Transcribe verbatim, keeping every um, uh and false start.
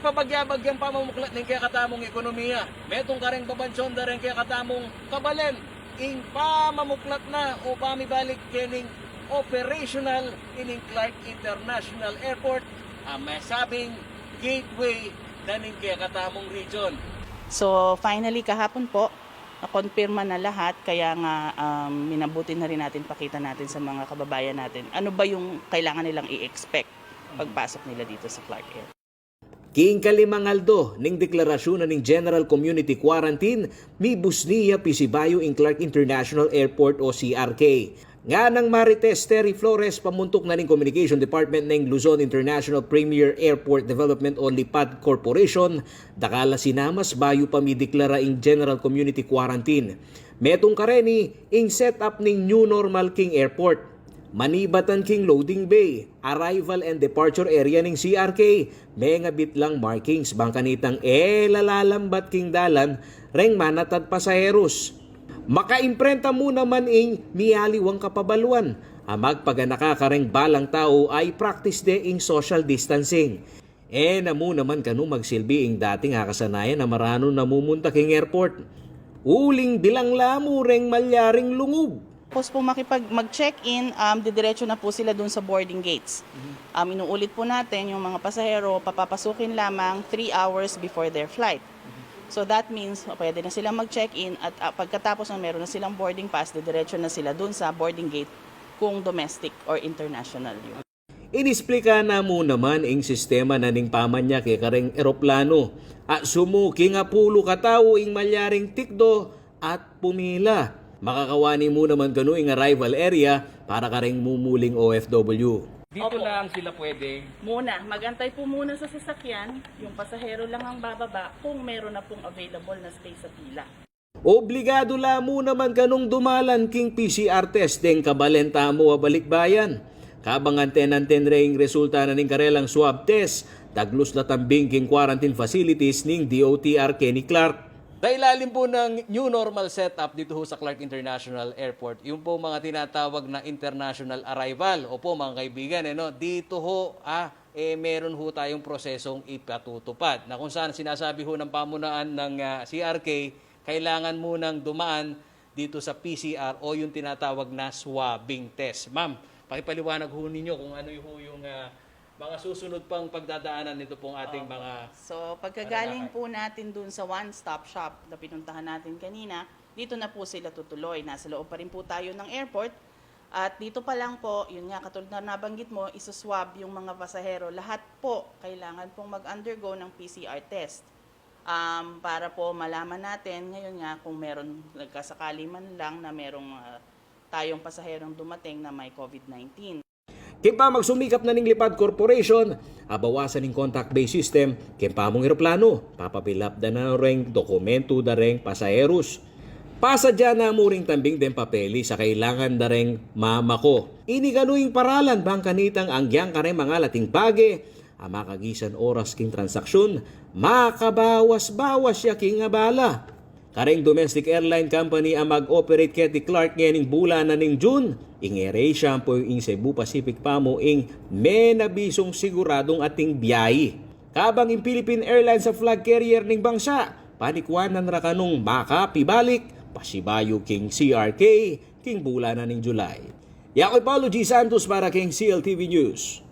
Pabagya-bagyang pamamuklat ning kekatamung ekonomiya, metung kareng babansyon da reng kekatamung kabalen ing pamamuklat na o pamibalik kening operational ining Clark International Airport, a masabing gateway na ning kekatamung region. So finally, kahapon po, nakonfirma na lahat, kaya nga um, minabuti na rin natin pakita natin sa mga kababayan natin ano ba yung kailangan nilang i-expect pagpasok nila dito sa Clark Air. King kalimang aldo ning deklarasyun na ning General Community Quarantine, mibus niya pisibayu ing Clark International Airport o C R K. Nganang Marites Terry Flores, pamuntuk na ning Communication Department ning Luzon International Premier Airport Development o Lipad Corporation, dakal a sinamas bayu pa mideklara ing General Community Quarantine. Metung kareni ing setup ning new normal king airport. Manibatan king loading bay, arrival and departure area ning C R K, mengabit lang markings bang kanitang e lalalambat king dalan reng manatad pasaheros. Makaimprenta mu naman ing mialiwang kapabaluan a magpaganaka kareng balang tau a i-practice de ing social distancing. E na mu naman kanu magsilbi ing dating akasanayan a maranu namumunta king airport. Uling bilang la mu reng malyaring lungub. Tapos po makipag mag-check-in, um, didiretso na po sila dun sa boarding gates. Um, inuulit po natin yung mga pasahero, papapasukin lamang three hours before their flight. So that means, pwede na silang mag-check-in at uh, pagkatapos na meron na silang boarding pass, didiretso na sila dun sa boarding gate kung domestic or international yun. Inisplika na mu naman ing sistema na ning pamanya ke kareng eroplano. At sumuki nga pulu katau ing malyaring tikdo at pumila. Makakawani mu naman kanu ing arrival area para kareng mumuling O F W. Dito lang sila pwede. Muna, magantay po muna sa sasakyan, yung pasahero lang ang bababa kung meron na pong available na space sa pila. Obligadu la mu naman kanung dumalan king P C R test deng kabalenta mu a balikbayan. Kabang anten-anten reng resulta na ning karelang swab test, daglus la tambing king quarantine facilities ning D O T R Kenny Clark. Dailalim po ng new normal setup dito ho sa Clark International Airport, yung po mga tinatawag na international arrival. Opo, mga kaibigan, eh, no? Dito ho, ah, eh, meron ho tayong prosesong ipatutupad na kung saan sinasabi ho ng pamunaan ng ah, C R K, kailangan munang dumaan dito sa P C R o yung tinatawag na swabbing test. Ma'am, pakipaliwanag ho ninyo kung ano ho yung ah, mga susunod pang pagdadaanan nito pong ating mga So, pagkagaling po natin dun sa one-stop shop na pinuntahan natin kanina, dito na po sila tutuloy. Nasa loob pa rin po tayo ng airport. At dito pa lang po, yun nga, katulad na nabanggit mo, isuswab yung mga pasahero. Lahat po kailangan pong mag-undergo ng P C R test. Um, para po malaman natin ngayon nga kung meron, nagkasakali man lang na merong ah, tayong pasaherong dumating na may COVID nineteen. King pamagsumikap na ning Lipad Corporation a bawasan ing contact-based system king pamung eroplano, papapilap da na reng dokumentu da reng pasaheros. Pasadya na mu ring tambing deng papelis a kailangan da reng mamako. Ini kanu ing paralan bang kanitang anggiyang kareng mangalating bage a makagisan oras king transaksyon, makabawas-bawas ya king abala. Kareng domestic airline company a mag-operate keti Clark ngening bulan na ning June, ing AirAsia ampo ing Cebu Pacific pa mu ing menabisung siguradung ating biyahe. Kabang ing Philippine Airlines a flag carrier ning bangsa, panikwanan ra kanung makapibalik, pasibayu king C R K, king bulan na ning July. Yaku i Paulo G Santos para king C L T V News.